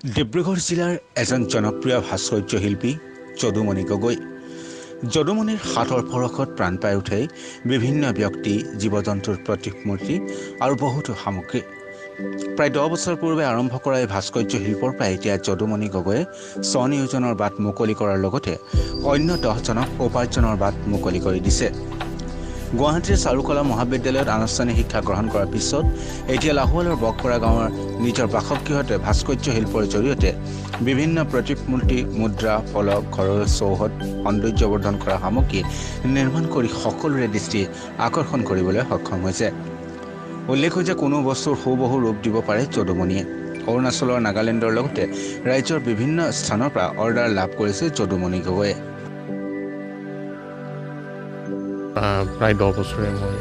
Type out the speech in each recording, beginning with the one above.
ডিব্ৰুগড় জিলাৰ এজন জনপ্ৰিয় ভাস্কৰ্য শিল্পী যদুমণি গগৈ। যদুমণিৰ হাতৰ পৰশত প্ৰাণ পাই উঠে বিভিন্ন ব্যক্তি, জীৱ জন্তুৰ প্ৰতিমূৰ্তি আৰু বহুতো সামগ্ৰী। প্ৰায় 10 বছৰ পূৰ্বে আৰম্ভ কৰা এই ভাস্কৰ্য শিল্পৰ পৰা এতিয়া যদুমণি গগৈয়ে স্বনিয়োজনৰ বাট মুকলি কৰাৰ লগতে অন্য 10জনক উপাৰ্জনৰ বাট মুকলি কৰি দিছে। গুৱাহাটীৰ চাৰুকলা মহাবিদ্যালয়ত আনুষ্ঠানিক শিক্ষা গ্ৰহণ কৰাৰ পিছত এতিয়া লাহোৱালৰ বকপৰা গাঁৱৰ নিজৰ বাসগৃহতে ভাস্কৰ্য শিল্পৰ জৰিয়তে বিভিন্ন প্ৰতিমূৰ্তি, মুদ্ৰা, ফলক, ঘৰৰ চৌহদ সৌন্দৰ্যবৰ্ধন কৰা সামগ্ৰী নিৰ্মাণ কৰি সকলোৰে দৃষ্টি আকৰ্ষণ কৰিবলৈ সক্ষম হৈছে। উল্লেখ্য যে কোনো বস্তুৰ হুবহু ৰূপ দিব পাৰে যদুমণিয়ে। অৰুণাচলৰ, নাগালেণ্ডৰ লগতে ৰাজ্যৰ বিভিন্ন স্থানৰ পৰা অৰ্ডাৰ লাভ কৰিছে যদুমণি গগৈয়ে। প্ৰায় 10 বছৰে মই,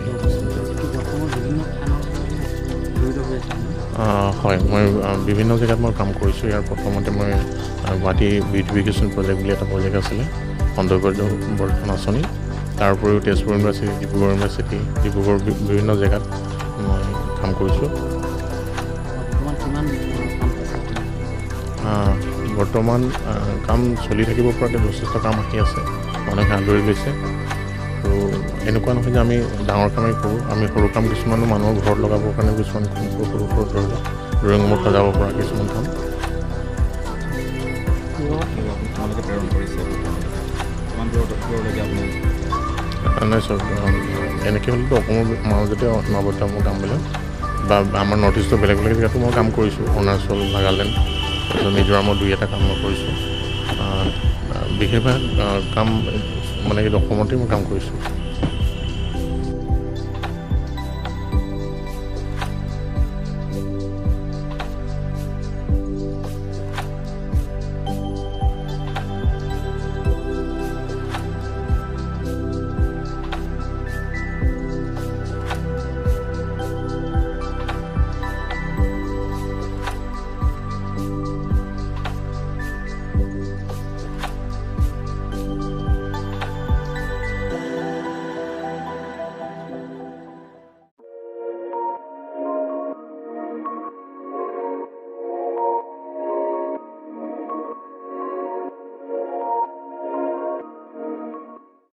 হয়, মই বিভিন্ন জেগাত মই কাম কৰিছোঁ। ইয়াৰ প্ৰথমতে মই গুৱাহাটী বিউটিফিকেশ্যন প্ৰজেক্ট বুলি এটা প্ৰজেক্ট আছিলে, সৌন্দৰ্য বৰ্ধন আঁচনি। তাৰ উপৰিও তেজপুৰ ইউনিভাৰ্চিটি, ডিব্ৰুগড় ইউনিভাৰ্চিটি, ডিব্ৰুগড় বিভিন্ন জেগাত মই কাম কৰিছোঁ। বৰ্তমান কাম চলি থাকিব পৰাকৈ যথেষ্ট কাম আহি আছে, মানুহে আদৰি লৈছে। আৰু এনেকুৱা নহয় যে আমি ডাঙৰ কামেই কৰোঁ, আমি সৰু কাম কিছুমানো মানুহৰ ঘৰত লগাবৰ কাৰণে কিছুমান কাম কৰোঁ, সৰু সৰু ধৰি লওক ড্ৰয়িং ৰুমত সজাব পৰা কিছুমান কাম। নাই চাওক, এনেকৈ হ'লেতো অসমৰ মাজতে সীমাবদ্ধ মোৰ কামবিলাক, বা আমাৰ নৰ্থ ইষ্টৰ বেলেগ বেলেগ জেগাতো মই কাম কৰিছোঁ, অৰুণাচল, নাগালেণ্ড, তাৰপিছত মিজোৰামত 2 এটা কাম মই কৰিছোঁ। বিশেষভাগ কাম মানে অসমতেই মই কাম কৰিছোঁ।